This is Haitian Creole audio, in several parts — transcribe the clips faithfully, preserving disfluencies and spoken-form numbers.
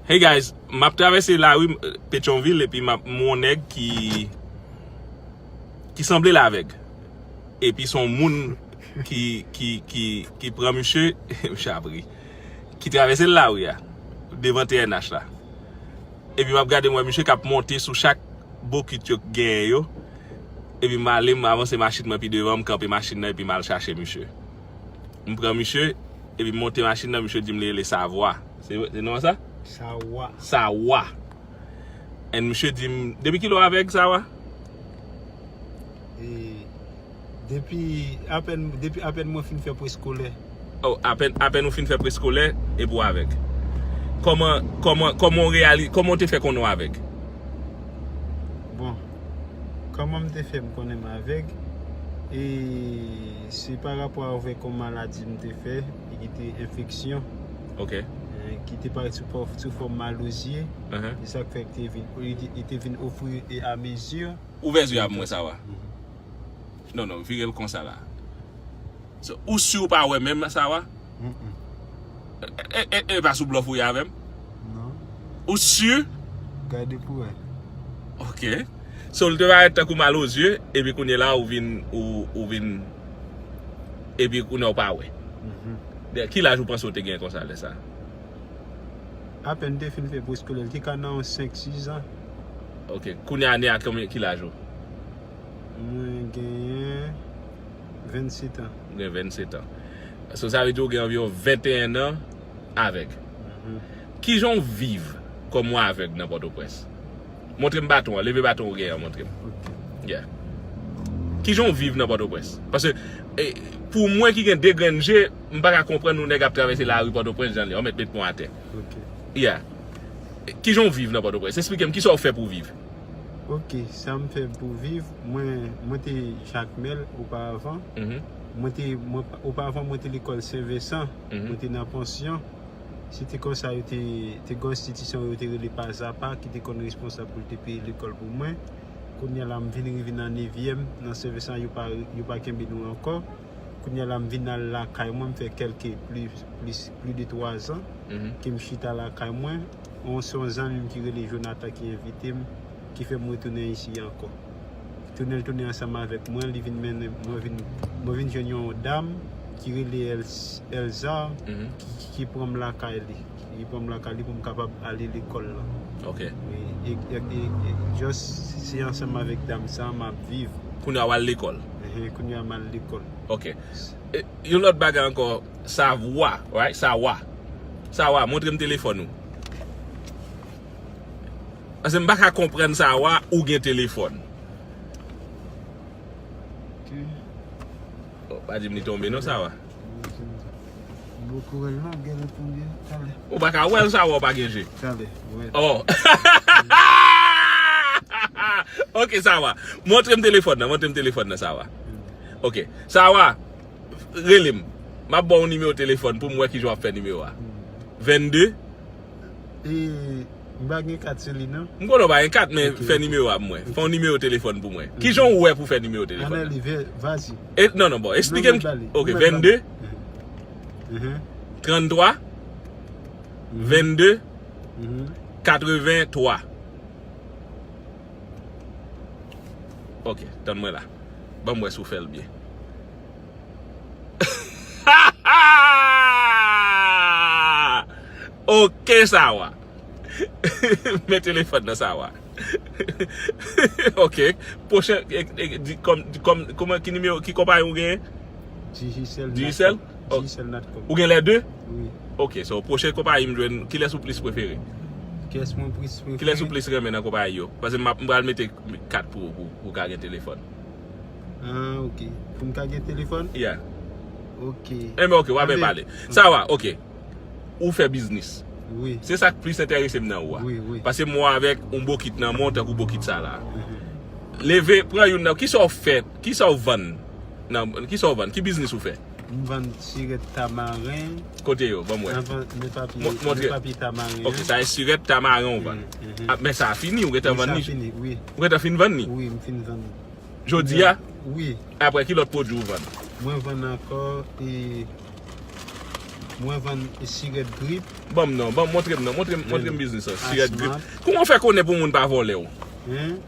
Hey guys, m ap travèse lari Petyonvil epi m ap m wè yon nèg ki ki sanble l avèg. Epi se yon moun ki ki ki ki pran misye, misye ap ri. Ki travèse lari a devan T N H la. Epi m ap gade m wè misye k ap monte sou chak bokit yo genyen yo. Epi m ale, m avanse machin mwen pi devan, m kanpe machin nan epi m al chache misye. M pran misye, epi m monte machin nan, misye di m li rele Savwa. Se, se non sa? Sawa. Sawa. And misye di m, depi kilè w avèg, Sawa? E, depi apèn, depi apèn mwen fin fè preskolè. Oh, apèn, apèn ou fin fè preskolè, epi w avèg. Kòman, kòman, kòman w reyali-, kòman w te fè konnen w avèg? Bon, kòman m te fè m konnen m avèg? E se pa rapò avèk yon maladi m te fè, e ki te enfeksyon. Ok. E ki te parèt sou fò-, sou fòm malozyè. Uh-huh. E sa k fè k te vin, li te, li te vin ofri e a mezi. Ouvè zye a pou mwen, Sawa. Mhm. Non, non, vire l konsa la. So, ou si ou pa wè menm, Sawa? Mm-mm. E, e, e, e pa sou blòf ou ye avè m? Non. Ou si? Gade pou wè. Ok. So, l te parèt tankou mal aux yeux, epi kounye la, ou vin, ou, ou vin, epi kounye a ou pa wè. Mhm. De, ki laj ou panse ou te gen konsa lè sa? Apèn te fin fè preskolè, l te ka nan yon senk, sis an. Ok. Kounye a, ane a, konbyen, ki laj ou? Mwen genyen vennset an. Ou gen vennset an. So, sa vle di ou gen anviwon venteyen an avèg. Mhm. Kijan w viv kòm yon avèg nan Pòtoprens? Montre m baton an, leve baton ou genyen an, montre m. Ok. Yeah. Kijan w viv nan Pòtoprens? Paske, e, pou mwen ki gen de grenn je, m pa ka konprann yon nèg ap travèse lari Pòtoprens jan li, yon mèt met mwen atè. Ok. Yeah. Kijan w viv nan Pòtoprens? Esplike m kisa w fè pou w viv. Ok, sa m fè pou viv, mwen, mwen te Jakmèl oparavan. Mhm. Mwen te, mwen, oparavan, mwen te lekòl Sen Vensan. Mhm. Mwen te nan pansyon. Se te konsa yo te, te gen yon enstitisyon yo te rele Pazapa ki te konn responsab pou l te peye lekòl pou mwen. Kounye a la, m vin rive nan nevyèm, nan Sen Vensan, yo pa, yo pa kenbe nou ankò. Kounye a la, m vin al lakay mwen, m fè kèlke plis, plis, plis de twa zan Mhm. ke m chita lakay mwen. On, se yon zanmi m ki rele Jonathan ki envite m, ki fè m retounen isi ankò. Tounen l tounen ansanm avèk mwen, li vin mennen mwen vin, mwen vin jwenn yon dam ki rele El-, Elza, Mhm. ki, ki, ki pran m lakay li. Li pran m lakay li pou m kapab ale lekòl la. Ok. Wi, e, e, e, e, just, se ansanm avèk dam sa m ap viv. Kounye a w al lekòl? Ehe, kounye a m al lekòl. Ok. E, yon lòt bagay ankò, Savwa, right? Sawa. Sawa, montre m telefòn ou. Paske m pa ka konprann Sawa ou gen telefòn. Ok. Oh, pa di m li tonbe non, Sawa. M poko wè l non, gade l tonbe talè. Ou pa ka wè l, Sawa, ou pa gen je. Talè, wè. Oh. Ok, Sawa. Montre m telefòn nan, montre m telefòn nan, Sawa. Ok. Sawa, rele m. M ap ba w nimewo telefòn pou m wè kijan w ap fè nimewo a. Vennde. E, m pa gen kat sou li, non. M konnen w pa gen kat, men Ok, fè ok. nimewo a pou mwen. Ok. Fè yon nimewo telefòn pou mwen. Ok. Kijan w wè pou fè nimewo telefòn nan? Ann ale, vè-, vas-y. E, non, non, bon, esplike m. Mwen mèt ba li. Ok, Mwen mèt ba vennde, li. Mhm. tranntwa, Mhm. vennde, Mhm. katrevenntwa. Ok, tann mwen la. Ban m wè si w fè l byen. Ok, Sawa. Men telefòn nan, Sawa. Ok. Pwochen, e, e, di, kòm, di, kòm, kòman, ki nimewo, ki konpayi ou genyen? Digicel. Digicel? Natcom. Ok. Digicel Natcom. Ou gen lè de? Wi. Ok, so, pwochen konpayi m jwenn, kilès ou plis prefere? Kilès mwen plis prefere? Kilès ou plis renmen nan konpayi yo? Paske m ap, m pral mete kat pou, pou, pou w ka gen telefòn. Ah, ok. Pou m ka gen telefòn? Yeah. Ok. Enben, ok, w ap byen pale. Sawa, ok. Ou fè biznis. Wi. Se sa k plis enterese m nan ou a. Wi, wi. Paske m wè w avèk yon bokit nan men w, tankou bokit sa la. Mhm. Leve, pran youn nan, kisa w fè, kisa w vann? Nan, kisa w vann? Ki biznis ou fè? M vann sirèt tamaren. Kote yo? Ban m wè. Mwen vann, men papye, Mo-, montre. Men papye tamaren. Ok, sa e sirèt tamaren ou vann. Mhm, mhm. Ah, men sa a fini, ou gentan vann li? Wi, sa fini, wi. Ou gentan fin vann li? Wi, m fin vann li. Jodi a? Wi. Apre, ki lòt pwodui ou vann? Mwen vann ankò, e, Mwen vann sirèt grip. Ban m non, ban m, montre m non, montre m, montre m biznis lan. Sirèt grip. Kouman w fè konnen pou moun pa vòlè w?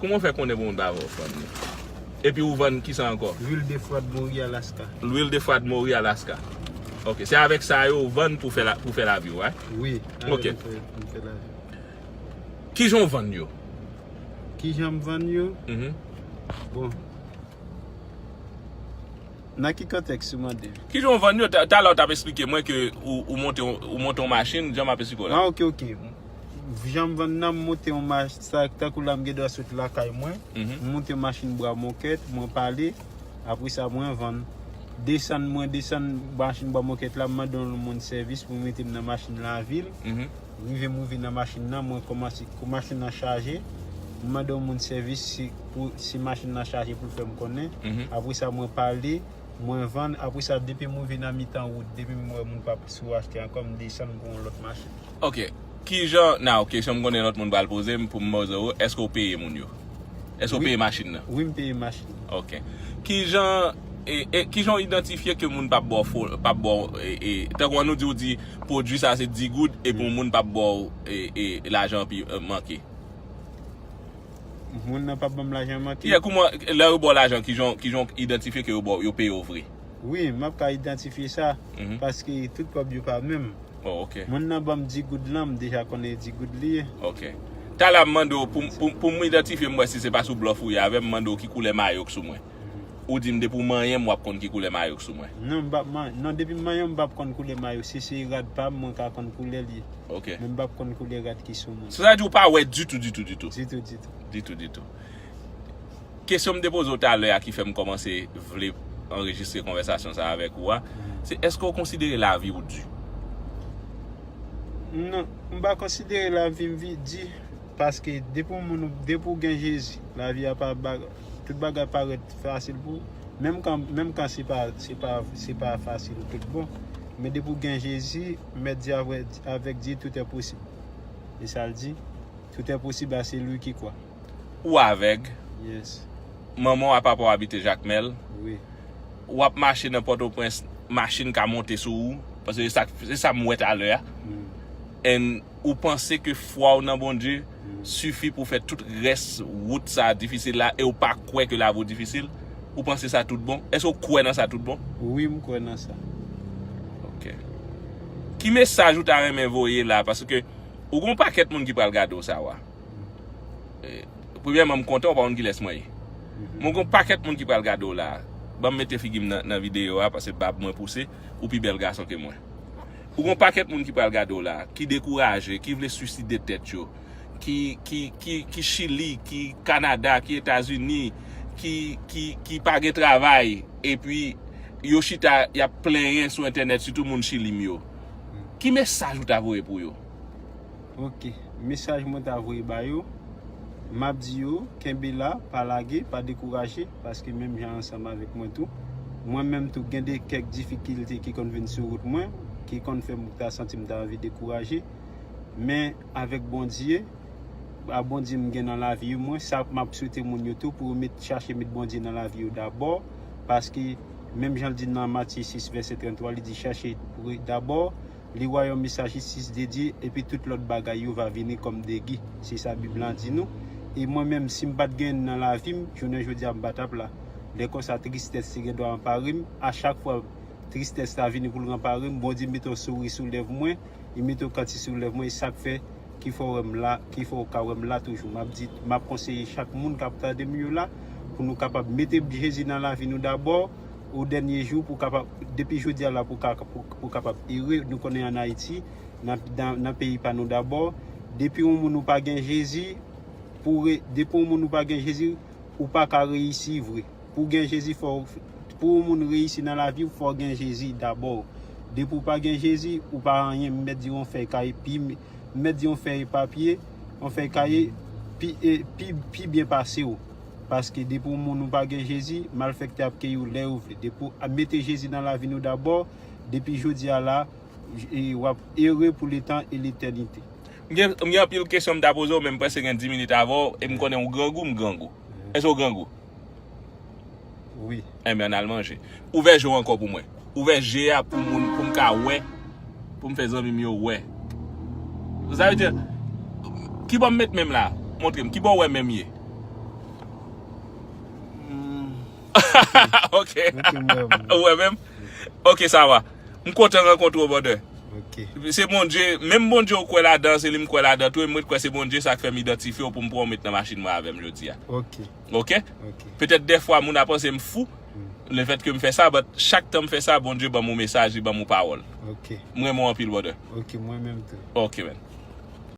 Kouman w fè konnen pou moun pa vòlè w, fanmi? Epi ou vann kisa ankò? Lwil de fwad mori Alaska. Lwil de fwad mori Alaska. Ok, se avèk sa yo ou vann pou fè la, pou fè lavi w, wi? Wi, avèk m fè, m fè lavi. Kijan w vann yo? Kijan m vann yo? Bon. Nan ki kontèks ou mande? Kijan w vann yo? Ta- Talè w t ap eksplike mwen ke ou, ou monte yon, ou monte yon machin, jan m ap eksplike w la. Ah, ok, ok. Jan m vann nan, m monte yon machin, sa tankou la m gen dwa sot lakay mwen. M monte yon machin bwa mokèt, mwen pale. Apre sa, mwen vann. Desann, mwen desann machin bwa mokèt la, m mande yon moun sèvis pou mete m nan machin lavil. Rive m rive nan machin nan, mwen kòmanse, kou machin nan chaje, m mande yon moun sèvis si, pou, si machin nan chaje pou l fè m konnen. Apre sa, mwen pale, mwen vann. Apre sa, depi m rive nan mitan wout, depi m wè moun p ap sou achte ankò, m desann, m pran yon lòt machin. Ok. Kijan, na, ok, kesyon m konnen lòt moun pral poze m pou m poze w, èske w peye moun yo? Èske w peye machin nan? Wi, m peye machin nan. Ok. Kijan, e, e, kijan w idantifye ke moun p ap ba w fo, p ap ba w, e, e, tankou an nou di w di pwodui sa se dis goud epi yon moun p ap ba w, e, e, lajan pi, e, manke? Moun nan p ap ban m lajan manke? Yeah, kouman, lè yo ba w lajan, kijan, kijan w idantifye ke yo ba w, yo peye w vre? Wi, m ap ka idantifye sa, paske tout kòb yo pa menm. Oh, ok. Moun nan ban m dis goud lan, m deja konnen dis goud li ye. Ok. Talè m mande w, pou, pou, pou m idantifye m wè si se pa sou blòf ou ye avè m, m mande w ki koulè mayo k sou mwen. Ou di m depi w manyen m, w ap konn ki koulè mayo k sou mwen. Non, m p ap man-, non, depi m manyen w, m p ap konn koulè mayo. Si se rad pa m, mwen ka konn koulè li. Ok. Men m p ap konn koulè rad ki sou mwen. Sa vle di ou pa wè ditou, ditou, ditou. Ditou, ditou. Ditou, ditou. Kesyon m te poze w talè a ki fè m kòmanse vle anrejistre konvèsasyon sa avèk ou a, se èske w konsidere lavi w di? Non, m pa konsidere lavi m vi-, di, paske depi w moun, depi w gen Jezi, lavi a pa ba-, tout bagay parèt fasil pou ou. Menm kan, menm kan se pa, se pa, se pa fasil tout bon. Men depi w gen Jezi, mèt di avè-, avèk Dye, tout est possible. E sa l di, tout est possible à celui qui croit. Ou avèg. Yes. Manman w a papa w abite Jakmèl. Wi. W ap mache nan Pòtoprens, machin ka monte sou ou. Paske se sa, se sa m wè talè a. And ou panse ke fwa w nan Bondye sifi pou fè tout rès wout sa difisil la e w pa kwè ke lavi w difisil? Ou panse sa tout bon? Èske w kwè nan sa tout bon? Wi, m kwè nan sa. Ok. Ki mesaj ou ta renmen voye la? Paske ou gon pakèt moun ki pral gade w sa wa. E, premyèman, m kontan, ou pa konn kilès mwen ye. Mwen gon pakèt moun ki pral gade w la. Ban m mete figi m nan, nan videyo a, paske bab mwen pouse, ou pi bèl gason ke mwen. Ou gon pakèt moun ki pral gade w la, ki dekouraje, ki vle swiside tèt yo, ki, ki, ki, ki Chili, ki Kanada, ki Etazini, ki, ki, ki pa gen travay, epi yo chita, y ap plenyen sou entènèt, sitou moun Chili m yo. Ki mesaj ou ta voye pou yo? Ok, mesaj mwen ta voye ba yo, m ap di yo, kenbe la, pa lage, pa dekouraje, paske menm jan ansanm avèk mwen tou. Mwen menm tou, gen de kèk difikilte ki konn vin sou wout mwen, ki konn fè m ta santi m ta anvi dekouraje. Men, avèk Bondye, a Bondye m gen nan lavi mwen, sa m ap swete moun yo tou pou yo met, chache met Bondye nan lavi yo dabò, paske menm jan l di nan Matye sis vèsè trannntwa, li di, chache pre-, dabò le royaume et sa justice de Dieu, epi tout lòt bagay yo va vini kòm degi. Se sa Bib la di nou. E mwen menm, si m pa t gen nan lavi m, jounen jodi a m pa t ap la. Lè konsa, tristès te gen dwa anpare m. A chak fwa tristès la vini pou l anpare m, Bondye mete yon souri sou lèv mwen, li mete yon kanti sou lèv mwen, e sa k fè ki fè w wè m la, ki fè w ka wè m la toujou. M ap di, m ap konseye chak moun k ap tande m yo la, pou nou kapab mete Jezi nan lavi nou dabò, o dènye jou, pou kapab, depi jodi a la, pou ka, pou, pou kapab ere. Nou konnen ann Ayiti, nan, nan, nan peyi pa nou dabò, depi yon moun ou pa gen Jezi, pou re-, depi yon moun ou pa gen Jezi, ou pa ka reyisi vre. Pou w gen Jezi, fò w, pou yon moun reyisi nan lavi w, fò w gen Jezi dabò. Depi w pa gen Jezi, ou pa anyen, m mèt di w yon fèy kaye pi, m mèt di w yon fèy papye, yon fèy kaye pi, e, pi, pi byen pase w. Paske depi yon moun ou pa gen Jezi, malfektè ap keyi w lè yo vle. Depi w mete Jezi nan lavi nou dabò, depi jodi a la, e, w ap ere pou letan e letènite. M gen, m gen anpil kesyon m ta poze w, men m prèske gen dis minit avè w, e m konnen w grangou, m grangou. Èske w grangou? Wi. Enben, ann al manje. Ouvè je w ankò pou mwen. Ouvè je a pou moun, pou m ka wè. Pou m fè zanmi m yo wè. Sa vle di, ki bò m met men m la? Montre m, ki bò w wè men m ye? Ok. Ok, m wè men m. Ou wè men m? Ok, sa va. M kontan rankontre w, brother. Ok. Se Bondye, menm Bondye ou kwè ladan, se li m kwè ladan tou, e m ret kwè se Bondye sa k fè m idantifye w pou m pran w met nan machin mwen avè m jodi a. Ok. Ok? Ok. Petèt dèfwa moun ap panse m fou, lefèt ke m fè sa, but chak tan m fè sa, Bondye ban m yon mesaj, li ban m yon pawòl. Ok. M renmen w anpil, brother. Ok, mwen menm tou. Ok, man.